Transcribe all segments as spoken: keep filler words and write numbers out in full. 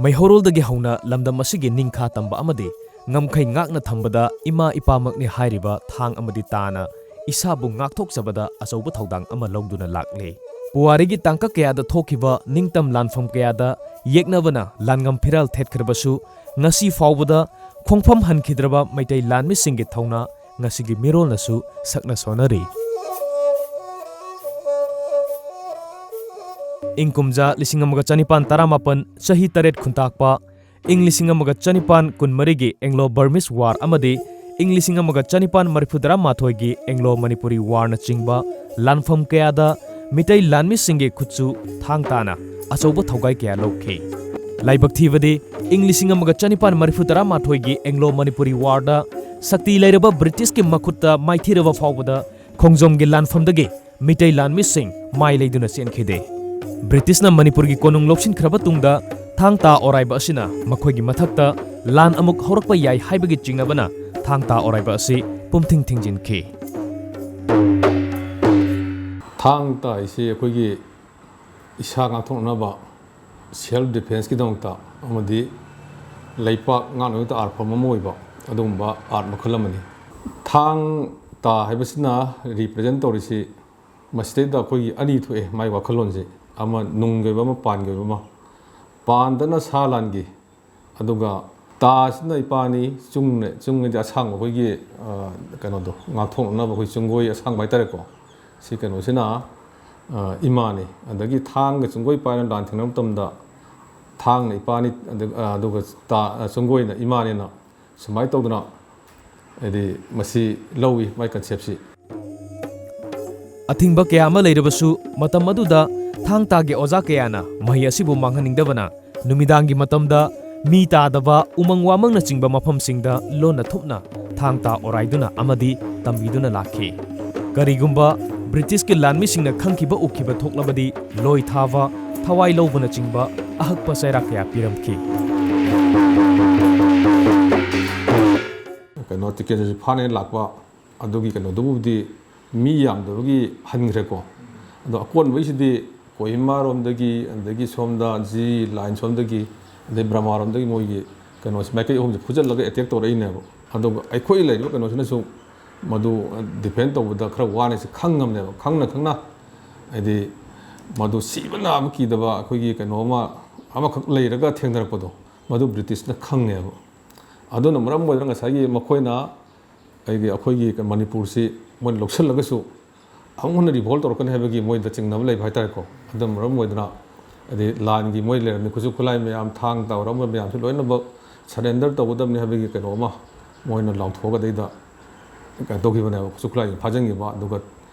ꯃꯩꯍꯧꯔꯣꯜꯗꯒꯤ ꯍꯧꯅ ꯂꯝꯗꯝ ꯑꯁꯤꯒꯤ ꯅꯤꯡꯈꯥ ꯇꯝꯕ ꯑꯃꯗꯤ ꯉꯝꯈꯩ ꯉꯥꯛꯅ ꯊꯝꯕꯗ ꯏꯃꯥ ꯏꯄꯥꯃꯛꯅꯤ ꯍꯥꯏꯔꯤꯕ ꯊꯥꯡ ꯑꯃꯗꯤ ꯇꯥꯅ ꯏꯁꯥꯕꯨ ꯉꯥꯛꯊꯣꯛꯆꯕꯗ ꯑꯆꯧꯕ ꯊꯧꯗꯥꯡ ꯑꯃ ꯂꯧꯗꯨꯅ ꯂꯥꯛꯂꯤ꯫ ꯄꯨꯋꯥꯔꯤꯒꯤ ꯇꯥꯡꯀꯛ ꯀꯌꯥꯗ ꯊꯣꯛꯈꯤꯕ ꯅꯤꯡꯇꯝ ꯂꯥꯟꯐꯝ ꯀꯌꯥꯗ ꯌꯦꯛꯅꯕꯅ ꯂꯥꯟꯉꯝ ꯐꯤꯔꯥꯜ ꯊꯦꯠꯈ꯭ꯔꯕꯁꯨ, ꯉꯁꯤ ꯐꯥꯎꯕꯗ ꯈꯣꯡꯐꯝ ꯍꯟꯈꯤꯗ꯭ꯔꯕ ꯃꯩꯇꯩ ꯂꯥꯟꯃꯤꯁꯤꯡꯒꯤ ꯊꯧꯅꯥ ꯉꯁꯤꯒꯤ ꯃꯤꯔꯣꯜꯅꯁꯨ ꯁꯛꯅ ꯁꯣꯟꯅꯔꯤ꯫ ꯏꯪ ꯀꯨꯝꯖꯥ ꯂꯤꯁꯤꯡ ꯑꯃꯒ ꯆꯅꯤꯄꯥꯟ ꯇꯔꯥꯃꯥꯄꯟ, ꯆꯍꯤ ꯇꯔꯦꯠ ꯈꯨꯟꯇꯥꯛꯄ, ꯏꯪ ꯂꯤꯁꯤꯡ ꯑꯃꯒ ꯆꯅꯤꯄꯥꯟ ꯀꯨꯟꯃꯔꯤꯒꯤ ꯑꯦꯡꯂꯣ ꯕꯔꯃꯤꯁ ꯋꯥꯔ ꯑꯃꯗꯤ ꯏꯪ ꯂꯤꯁꯤꯡ ꯑꯃꯒ ꯆꯅꯤꯄꯥꯟ ꯃꯔꯤꯐꯨꯇꯔꯥꯃꯥꯊꯣꯏꯒꯤ ꯑꯦꯡꯂꯣ ꯃꯅꯤꯄꯨꯔꯤ ꯋꯥꯔꯅꯆꯤꯡꯕ ꯂꯥꯟꯐꯝ ꯀꯌꯥꯗ ꯃꯤꯇꯩ ꯂꯥꯟꯃꯤꯁꯤꯡꯒꯤ ꯈꯨꯠꯁꯨ ꯊꯥꯡ ꯇꯥꯅ ꯑꯆꯧꯕ ꯊꯧꯒꯥꯏ ꯀꯌꯥ ꯂꯧꯈꯤ꯫ ꯂꯥꯏꯕꯛ ꯊꯤꯕꯗꯤ, ꯏꯪ ꯂꯤꯁꯤꯡ ꯑꯃꯒ ꯆꯅꯤꯄꯥꯟ ꯃꯔꯤꯐꯨꯇꯔꯥꯃꯥꯊꯣꯏꯒꯤ ꯑꯦꯡꯂꯣ ꯃꯅꯤꯄꯨꯔꯤ ꯋꯥꯔꯗ ꯁꯛꯇꯤ ꯂꯩꯔꯕ ꯕ꯭ꯔꯤꯇꯤꯁꯀꯤ ꯃꯈꯨꯠꯇ ꯃꯥꯏꯊꯤꯔꯕ ꯐꯥꯎꯕꯗ ꯈꯣꯡꯖꯣꯝꯒꯤ ꯂꯥꯟꯐꯝꯗꯒꯤ ꯃꯤꯇꯩ ꯂꯥꯟꯃꯤꯁꯤꯡ ꯃꯥꯏ ꯂꯩꯗꯨꯅ ꯆꯦꯟꯈꯤꯗꯦ꯫ ꯕ꯭ꯔꯤꯇꯤꯁꯅ ꯃꯅꯤꯄꯨꯔꯒꯤ ꯀꯣꯅꯨꯡ ꯂꯧꯁꯤꯟꯈ꯭ꯔꯕ ꯇꯨꯡꯗ, ꯊꯥꯡ ꯇꯥ ꯑꯣꯔꯥꯏꯕ ꯑꯁꯤꯅ ꯃꯈꯣꯏꯒꯤ ꯃꯊꯛꯇ ꯂꯥꯟ ꯑꯃꯨꯛ ꯍꯧꯔꯛꯄ ꯌꯥꯏ ꯍꯥꯏꯕꯒꯤ ꯆꯤꯡꯅꯕꯅ ꯊꯥꯡ ꯇꯥ ꯑꯣꯔꯥꯏꯕ ꯑꯁꯤ ꯄꯨꯝꯊꯤꯡ ꯊꯤꯡꯖꯤꯟꯈꯤ꯫ ꯊꯥꯡ ꯇꯥ ꯍꯥꯏꯁꯤ ꯑꯩꯈꯣꯏꯒꯤ ꯏꯁꯥ ꯉꯥꯛꯊꯣꯛꯅꯅꯕ, ꯁꯦꯜꯐ ꯗꯤꯐꯦꯟꯁꯀꯤꯗꯃꯛꯇ ꯑꯃꯗꯤ ꯂꯩꯄꯥꯛ ꯉꯥꯛꯅꯕꯒꯤꯗꯃꯛꯇ ꯑꯥꯔꯠ ꯐꯣꯔꯝ ꯑꯃ ꯑꯣꯏꯕ ꯑꯗꯨꯒꯨꯝꯕ ꯑꯥꯔꯠ ꯃꯈꯜ ꯑꯃꯅꯤ꯫ ꯊꯥꯡ ꯇꯥ ꯍꯥꯏꯕꯁꯤꯅ ꯔꯤꯄ꯭ꯔꯖꯦꯟ ꯇꯧꯔꯤꯁꯤ, ꯃꯁꯤꯗꯩꯗ ꯑꯩꯈꯣꯏꯒꯤ ꯑꯅꯤ ꯊꯣꯛꯑꯦ ꯃꯥꯒꯤ ꯋꯥꯈꯜꯂꯣꯟꯁꯦ, ꯑꯃ ꯅꯨꯡꯒꯤ ꯑꯣꯏꯕ ꯑꯃ, ꯄꯥꯟꯒꯤ ꯑꯣꯏꯕ ꯑꯃ꯫ ꯄꯥꯟꯗꯅ ꯁꯥ ꯂꯥꯟꯒꯤ, ꯑꯗꯨꯒ ꯇꯥꯁꯤꯅ ꯏꯄꯥꯅꯤ, ꯆꯨꯡꯅ, ꯆꯨꯡ ꯍꯥꯏꯗꯤ ꯑꯁꯥꯡꯕ ꯑꯩꯈꯣꯏꯒꯤ, ꯑ, ꯀꯩꯅꯣꯗꯣ, ꯉꯥꯛꯊꯣꯛꯅꯅꯕ ꯑꯩꯈꯣꯏ ꯆꯨꯡꯒꯣꯏ ꯑꯁꯥꯡꯕ ꯍꯥꯏꯇꯥꯔꯦꯀꯣ꯫ ꯁꯤ ꯀꯩꯅꯣꯁꯤꯅ, ꯑ, ꯏꯃꯥꯅꯤ꯫ ꯑꯗꯒꯤ ꯊꯥꯡꯒ ꯆꯨꯡꯒꯣꯏ ꯄꯥꯏꯅ ꯂꯥꯟ ꯊꯦꯡꯅꯕ ꯃꯇꯝꯗ ꯊꯥꯡꯅ ꯏꯄꯥꯅꯤ, ꯑꯗꯨ-, ꯑ, ꯑꯗꯨꯒ ꯇꯥ-, ꯑ, ꯆꯨꯡꯒꯣꯏꯅ ꯏꯃꯥꯅꯤꯅ ꯁꯨꯃꯥꯏꯅ ꯇꯧꯗꯅ, ꯍꯥꯏꯗꯤ, ꯃꯁꯤ ꯂꯧꯏ, ꯃꯥꯏ ꯀꯟꯁꯦꯞꯁꯤ꯫ ꯑꯊꯤꯡꯕ ꯀꯌꯥ ꯑꯃ ꯂꯩꯔꯕꯁꯨ, ꯃꯇꯝ ꯑꯗꯨꯗ ꯊꯥꯡ ꯇꯥꯒꯤ ꯑꯣꯖꯥ ꯀꯌꯥꯅ ꯃꯍꯩ ꯑꯁꯤꯕꯨ ꯃꯥꯡꯍꯟꯅꯤꯡꯗꯕꯅ ꯅꯨꯃꯤꯗꯥꯡꯒꯤ ꯃꯇꯝꯗ ꯃꯤ ꯇꯥꯗꯕ ꯎꯃꯪ ꯋꯥꯃꯪꯅꯆꯤꯡꯕ ꯃꯐꯝꯁꯤꯡꯗ ꯂꯣꯟꯅ ꯊꯨꯞꯅ ꯊꯥꯡ ꯇꯥ ꯑꯣꯔꯥꯏꯗꯨꯅ ꯑꯃꯗꯤ ꯇꯝꯕꯤꯗꯨꯅ ꯂꯥꯛꯈꯤ꯫ ꯀꯔꯤꯒꯨꯝꯕ ꯕ꯭ꯔꯤꯇꯤꯁꯀꯤ ꯂꯥꯟꯃꯤꯁꯤꯡꯅ ꯈꯪꯈꯤꯕ ꯎꯈꯤꯕ ꯊꯣꯛꯂꯕꯗꯤ ꯂꯣꯏ ꯊꯥꯕ, ꯊꯋꯥꯏ ꯂꯧꯕꯅꯆꯤꯡꯕ ꯑꯍꯛꯄ ꯆꯩꯔꯥꯛ ꯀꯌꯥ ꯄꯤꯔꯝꯈꯤ꯫ ꯀꯩꯅꯣ, ꯇꯤꯀꯦꯟꯗ꯭ꯔꯖꯤꯠ ꯐꯥꯅꯦꯅ ꯂꯥꯛꯄ ꯑꯗꯨꯒꯤ ꯀꯩꯅꯣꯗꯨꯕꯨꯗꯤ ꯃꯤ ꯌꯥꯝꯗꯕꯒꯤ ꯍꯟꯈ꯭ꯔꯦꯀꯣ꯫ ꯑꯗꯣ ꯑꯀꯣꯟꯕꯩꯁꯤꯗꯤ ꯀꯣꯍꯤꯃꯥꯔꯣꯝꯗꯒꯤ, ꯑꯗꯒꯤ ꯁꯣꯝꯗ ꯖꯤ ꯂꯥꯏꯟ ꯁꯣꯝꯗꯒꯤ ꯑꯗꯩ ꯕ꯭ꯔꯍꯃꯥꯔꯣꯝꯗꯒꯤ ꯃꯣꯏꯒꯤ ꯀꯩꯅꯣꯁꯦ ꯃꯥꯏꯀꯩ ꯑꯍꯨꯝꯁꯦ ꯐꯨꯖꯜꯂꯒ ꯑꯦꯇꯦꯛ ꯇꯧꯔꯛꯏꯅꯦꯕ꯫ ꯑꯗꯨꯒ ꯑꯩꯈꯣꯏ ꯂꯩꯔꯤꯕ ꯀꯩꯅꯣꯁꯤꯅꯁꯨ ꯃꯗꯨ ꯗꯤꯐꯦꯟ ꯇꯧꯕꯗ ꯈꯔ ꯋꯥꯅꯤꯁꯦ ꯈꯪꯉꯝꯅꯦꯕ꯫ ꯈꯪꯅ ꯈꯪꯅ ꯍꯥꯏꯗꯤ ꯃꯗꯨ ꯁꯤꯕ ꯅꯥꯕ ꯀꯤꯗꯕ ꯑꯩꯈꯣꯏꯒꯤ ꯀꯩꯅꯣ ꯑꯃ ꯑꯃꯈꯛ ꯂꯩꯔꯒ ꯊꯦꯡꯅꯔꯛꯄꯗꯣ ꯃꯗꯨ ꯕ꯭ꯔꯤꯇꯤꯁꯅ ꯈꯪꯉꯦꯕ꯫ ꯑꯗꯨꯅ ꯃꯔꯝ ꯑꯣꯏꯗꯅ ꯉꯁꯥꯏꯒꯤ ꯃꯈꯣꯏꯅ ꯑꯩꯒꯤ ꯑꯩꯈꯣꯏꯒꯤ ꯃꯅꯤꯄꯨꯔꯁꯤ ꯃꯣꯏꯅ ꯂꯧꯁꯤꯜꯂꯒꯁꯨ ꯑꯃꯨꯛ ꯍꯟꯅ ꯔꯤꯚꯣꯜ ꯇꯧꯔꯛꯀꯅꯤ ꯍꯥꯏꯕꯒꯤ ꯃꯣꯏꯗ ꯆꯤꯡꯅꯕ ꯂꯩꯕ ꯍꯥꯏꯇꯥꯔꯦꯀꯣ꯫ ꯑꯗꯨꯅ ꯃꯔꯝ ꯑꯣꯏꯗꯅ ꯍꯥꯏꯗꯤ ꯂꯥꯟꯒꯤ ꯃꯣꯏ ꯂꯩꯔꯝꯃꯤ ꯈꯨꯠꯁꯨ ꯈꯨꯠꯂꯥꯏ ꯃꯌꯥꯝ, ꯊꯥꯡ ꯇꯥ ꯑꯣꯏꯔꯝꯕ ꯃꯌꯥꯝꯁꯤ ꯂꯣꯏꯅꯃꯛ ꯁꯔꯦꯟꯗꯔ ꯇꯧꯒꯗꯕꯅꯤ ꯍꯥꯏꯕꯒꯤ ꯀꯩꯅꯣ ꯑꯃ ꯃꯣꯏꯅ ꯂꯥꯎꯊꯣꯛꯑꯒ ꯑꯗꯩꯗ ꯀꯩꯅꯣ ꯇꯧꯈꯤꯕꯅꯦꯕ, ꯈꯨꯠꯁꯨ ꯈꯨꯠꯂꯥꯏꯁꯦ ꯐꯥꯖꯤꯟꯈꯤꯕ, ꯑꯗꯨꯒ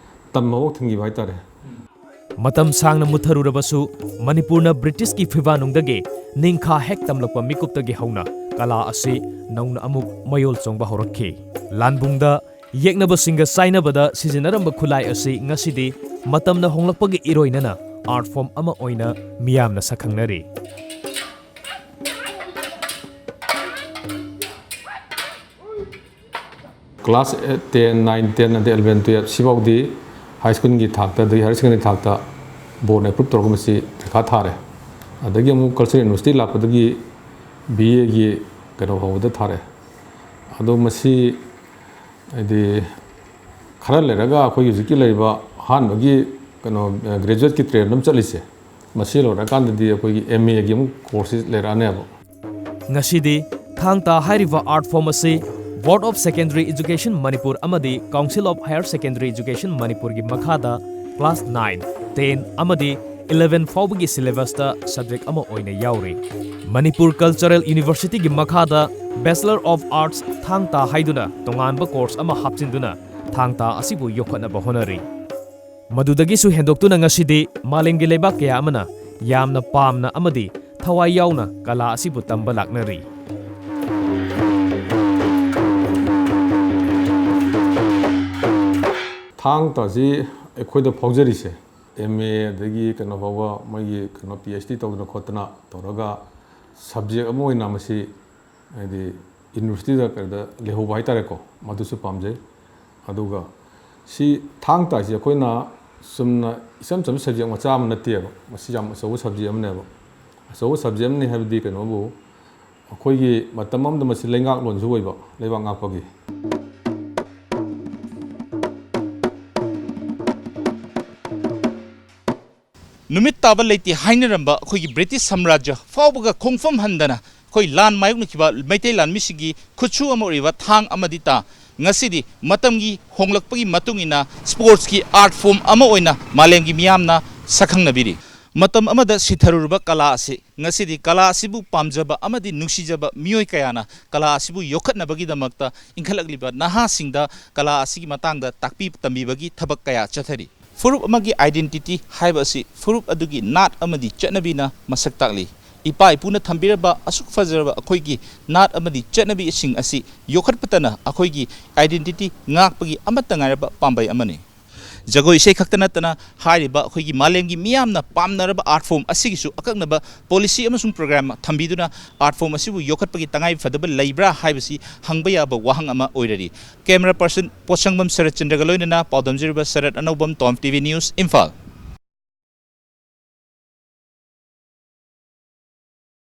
ꯇꯝꯕꯐꯥꯎ ꯊꯤꯡꯈꯤꯕ ꯍꯥꯏꯇꯥꯔꯦ꯫ ꯃꯇꯝ ꯁꯥꯡꯅ ꯃꯨꯠꯊꯔꯨꯔꯕꯁꯨ, ꯃꯅꯤꯄꯨꯔꯅ ꯕ꯭ꯔꯤꯇꯤꯁꯀꯤ ꯐꯤꯕꯥꯅꯨꯡꯗꯒꯤ ꯅꯤꯡꯈꯥ ꯍꯦꯛ ꯇꯝꯂꯛꯄ ꯃꯤꯀꯨꯞꯇꯒꯤ ꯍꯧꯅ ꯀꯂꯥ ꯑꯁꯤ ꯅꯧꯅ ꯑꯃꯨꯛ ꯃꯌꯣꯜ ꯆꯣꯡꯕ ꯍꯧꯔꯛꯈꯤ꯫ ꯂꯥꯟꯕꯨꯡꯗ ꯌꯦꯛꯅꯕꯁꯤꯡꯒ ꯆꯥꯏꯅꯕꯗ ꯁꯤꯖꯤꯟꯅꯔꯝꯕ ꯈꯨꯠꯂꯥꯏ ꯑꯁꯤ ꯉꯁꯤꯗꯤ ꯃꯇꯝꯅ ꯍꯣꯡꯂꯛꯄꯒꯤ ꯏꯔꯣꯏꯅꯅ ꯑꯥꯔꯠ ꯐꯣꯔꯝ ꯑꯃ ꯑꯣꯏꯅ ꯃꯤꯌꯥꯝꯅ ꯁꯛꯈꯪꯅꯔꯤ꯫ Class eight, ten, nine, ten, ꯑꯗꯩ ꯑꯦꯂꯚꯦꯟ, ꯇꯨꯌꯦꯜꯞ ꯁꯤꯐꯥꯎꯗꯤ ꯍꯥꯏ ꯁ꯭ꯀꯨꯜꯒꯤ ꯊꯥꯛꯇ, ꯑꯗꯩ ꯍꯥꯌꯔ ꯁꯦꯀꯦꯟꯗꯔꯤ ꯊꯥꯛꯇ ꯕꯣꯔꯗꯅ ꯑꯦꯄ꯭ꯔꯨꯞ ꯇꯧꯔꯒ ꯃꯁꯤ ꯄꯔꯤꯈꯥ ꯊꯥꯔꯦ꯫ ꯑꯗꯒꯤ ꯑꯃꯨꯛ ꯀꯜꯆꯔꯦꯜ ꯌꯨꯅꯤꯚꯔꯁꯤꯇꯤ ꯂꯥꯛꯄꯗꯒꯤ ꯕꯤ ꯑꯦꯒꯤ ꯀꯩꯅꯣ ꯐꯥꯎꯕꯗ ꯊꯥꯔꯦ꯫ ꯑꯗꯣ ꯃꯁꯤ ꯍꯥꯏꯗꯤ ꯈꯔ ꯂꯩꯔꯒ ꯑꯩꯈꯣꯏꯒꯤ ꯍꯧꯖꯤꯛꯀꯤ ꯂꯩꯔꯤꯕ ꯑꯍꯥꯟꯕꯒꯤ ꯀꯩꯅꯣ, ꯒ꯭ꯔꯦꯖꯨꯋꯦꯠꯀꯤ ꯇ꯭ꯔꯦꯟ ꯑꯃ ꯆꯠꯂꯤꯁꯦ, ꯃꯁꯤ ꯂꯣꯏꯔꯀꯥꯟꯗꯗꯤ ꯑꯩꯈꯣꯏꯒꯤ ꯑꯦꯝ ꯑꯦꯒꯤ ꯑꯃꯨꯛ ꯀꯣꯔꯁꯁꯤ ꯂꯩꯔꯛꯑꯅꯦꯕ꯫ ꯉꯁꯤꯗꯤ ꯊꯥꯡ ꯇꯥ ꯍꯥꯏꯔꯤꯕ ꯑꯥꯔꯠ ꯐꯣꯔꯝ ꯑꯁꯤ Board of Secondary Education Manipur ꯑꯃꯗꯤ Council of Higher Secondary Education ꯃꯅꯤꯄꯨꯔꯒꯤ ꯃꯈꯥꯗ ꯀ꯭ꯂꯥꯁ ꯅꯥꯏꯟ, ꯇꯦꯟ ꯑꯃꯗꯤ ꯏꯂꯚꯦꯟ ꯐꯥꯎꯕꯒꯤ ꯁꯤꯂꯦꯕꯁꯇ ꯁꯕꯖꯦꯛ ꯑꯃ ꯑꯣꯏꯅ ꯌꯥꯎꯔꯤ꯫ ꯃꯅꯤꯄꯨꯔ ꯀꯜꯆꯔꯦꯜ ꯌꯨꯅꯤꯚꯔꯁꯤꯇꯤꯒꯤ ꯃꯈꯥꯗ Bachelor of Arts ꯊꯥꯡ ꯇꯥ ꯍꯥꯏꯗꯨꯅ ꯇꯣꯉꯥꯟꯕ ꯀꯣꯔꯁ ꯑꯃ ꯍꯥꯞꯆꯤꯟꯗꯨꯅ ꯊꯥꯡ ꯇꯥ ꯑꯁꯤꯕꯨ ꯌꯣꯛꯈꯠꯅꯕ ꯍꯣꯠꯅꯔꯤ꯫ ꯃꯗꯨꯗꯒꯤꯁꯨ ꯍꯦꯟꯗꯣꯛꯇꯨꯅ ꯉꯁꯤꯗꯤ ꯃꯥꯂꯦꯝꯒꯤ ꯂꯩꯕꯥꯛ ꯀꯌꯥ ꯑꯃꯅ ꯌꯥꯝꯅ ꯄꯥꯝꯅ ꯑꯃꯗꯤ ꯊꯋꯥꯏ ꯌꯥꯎꯅ ꯀꯂꯥ ꯑꯁꯤꯕꯨ ꯇꯝꯕ ꯂꯥꯛꯅꯔꯤ꯫ ꯊꯥꯡ ꯇꯥꯁꯤ ꯑꯩꯈꯣꯏꯗ ꯐꯥꯎꯖꯔꯤꯁꯦ, ꯑꯦꯝ ꯑꯦ ꯑꯗꯒꯤ ꯀꯩꯅꯣ ꯐꯥꯎꯕ ꯃꯣꯏꯒꯤ ꯀꯩꯅꯣ ꯄꯤ ꯑꯩꯆ ꯗꯤ ꯇꯧꯗꯅ ꯈꯣꯠꯇꯅ ꯇꯧꯔꯒ ꯁꯕꯖꯦꯛ ꯑꯃ ꯑꯣꯏꯅ ꯃꯁꯤ ꯍꯥꯏꯗꯤ ꯌꯨꯅꯤꯚꯔꯁꯤꯇꯤꯗ ꯀꯩꯗ ꯂꯩꯍꯧꯕ ꯍꯥꯏꯇꯥꯔꯦꯀꯣ, ꯃꯗꯨꯁꯨ ꯄꯥꯝꯖꯩ꯫ ꯑꯗꯨꯒ ꯁꯤ ꯊꯥꯡ ꯇꯥꯁꯤ ꯑꯩꯈꯣꯏꯅ ꯆꯨꯝꯅ ꯏꯆꯝ ꯆꯝꯕ ꯁꯕꯖꯦꯛ ꯃꯆꯥ ꯑꯃ ꯅꯠꯇꯦꯕ, ꯃꯁꯤ ꯌꯥꯝ ꯑꯆꯧꯕ ꯁꯕꯖꯦꯛ ꯑꯃꯅꯦꯕ꯫ ꯑꯆꯧꯕ ꯁꯕꯖꯦꯛ ꯑꯃꯅꯤ꯫ ꯍꯥꯏꯕꯗꯤ ꯀꯩꯅꯣꯕꯨ, ꯑꯩꯈꯣꯏꯒꯤ ꯃꯇꯝ ꯑꯃꯗ ꯃꯁꯤ ꯂꯩꯉꯥꯛꯂꯣꯟꯁꯨ ꯑꯣꯏꯕ, ꯂꯩꯕꯥꯛ ꯉꯥꯛꯄꯒꯤ꯫ ꯅꯨꯃꯤꯠ ꯇꯥꯕ ꯂꯩꯇꯦ ꯍꯥꯏꯅꯔꯝꯕ ꯑꯩꯈꯣꯏꯒꯤ ꯕ꯭ꯔꯤꯇꯤꯁ ꯁꯥꯝꯔꯥꯖ꯭ꯌ ꯐꯥꯎꯕꯒ ꯈꯣꯡꯐꯝ ꯍꯟꯗꯅ ꯑꯩꯈꯣꯏ ꯂꯥꯟ ꯃꯥꯌꯣꯛꯅꯈꯤꯕ ꯃꯩꯇꯩ ꯂꯥꯟꯃꯤꯁꯤꯡꯒꯤ ꯈꯨꯠꯁꯨ ꯑꯃ ꯑꯣꯏꯔꯤꯕ ꯊꯥꯡ ꯑꯃꯗꯤ ꯇꯥ ꯉꯁꯤꯗꯤ ꯃꯇꯝꯒꯤ ꯍꯣꯡꯂꯛꯄꯒꯤ ꯃꯇꯨꯡ ꯏꯟꯅ sportsꯀꯤ art form ꯑꯃ ꯑꯣꯏꯅ ꯃꯥꯂꯦꯝꯒꯤ ꯃꯤꯌꯥꯝꯅ ꯁꯛꯈꯪꯅꯕꯤꯔꯤ꯫ ꯃꯇꯝ ꯑꯃꯗ ꯁꯤꯊꯔꯨꯔꯕ ꯀꯂꯥ ꯑꯁꯤ ꯉꯁꯤꯗꯤ ꯀꯂꯥ ꯑꯁꯤꯕꯨ ꯄꯥꯝꯖꯕ ꯑꯃꯗꯤ ꯅꯨꯡꯁꯤꯖꯕ ꯃꯤꯑꯣꯏ ꯀꯌꯥꯅ ꯀꯂꯥ ꯑꯁꯤꯕꯨ ꯌꯣꯛꯈꯠꯅꯕꯒꯤꯗꯃꯛꯇ ꯏꯟꯈꯠꯂꯛꯂꯤꯕ ꯅꯍꯥꯁꯤꯡꯗ ꯀꯂꯥ ꯑꯁꯤꯒꯤ ꯃꯇꯥꯡꯗ ꯇꯥꯛꯄꯤ ꯇꯝꯕꯤꯕꯒꯤ ꯊꯕꯛ ꯀꯌꯥ ꯆꯠꯊꯔꯤ꯫ ꯐꯨꯔꯨꯞ ꯑꯃꯒꯤ identity ꯍꯥꯏꯕ ꯑꯁꯤ ꯐꯨꯔꯨꯞ ꯑꯗꯨꯒꯤ ꯅꯥꯠ ꯑꯃꯗꯤ ꯆꯠꯅꯕꯤꯅ ꯃꯁꯛ ꯇꯥꯛꯂꯤ꯫ ꯏꯄꯥ ꯏꯄꯨꯅ ꯊꯝꯕꯤꯔꯕ ꯑꯁꯨꯛ ꯐꯖꯔꯕ ꯑꯩꯈꯣꯏꯒꯤ ꯅꯥꯠ ꯑꯃꯗꯤ ꯆꯠꯅꯕꯤꯁꯤꯡ ꯑꯁꯤ ꯌꯣꯛꯈꯠꯄꯇꯅ ꯑꯩꯈꯣꯏꯒꯤ identity ꯉꯥꯛꯄꯒꯤ ꯑꯃꯠꯇ ꯉꯥꯏꯔꯕ ꯄꯥꯝꯕꯩ ꯑꯃꯅꯤ꯫ ꯖꯒꯣꯏ ꯏꯁꯩ ꯈꯛꯇ ꯅꯠꯇꯅ ꯍꯥꯏꯔꯤꯕ ꯑꯩꯈꯣꯏꯒꯤ ꯃꯥꯂꯦꯝꯒꯤ ꯃꯤꯌꯥꯝꯅ ꯄꯥꯝꯅꯔꯕ art form ꯑꯁꯤꯒꯤꯁꯨ ꯑꯀꯛꯅꯕ policy ꯑꯃꯁꯨꯡ program ꯊꯝꯕꯤꯗꯨꯅ art form ꯑꯁꯤꯕꯨ ꯌꯣꯛꯈꯠꯄꯒꯤ ꯇꯉꯥꯏ ꯐꯗꯕ ꯂꯩꯕ꯭ꯔꯥ ꯍꯥꯏꯕꯁꯤ ꯍꯪꯕ ꯌꯥꯕ ꯋꯥꯍꯪ ꯑꯃ ꯑꯣꯏꯔꯔꯤ꯫ Camera person ꯄꯣꯠꯁꯪꯕꯝ ꯁꯔꯠꯆꯟꯗ꯭ꯔꯒ ꯂꯣꯏꯅꯅ ꯄꯥꯎꯗꯝꯖꯔꯤꯕ ꯁꯔꯠ ꯑꯅꯧꯕꯝ, Tom TV News, ꯏꯝꯐꯥꯜ꯫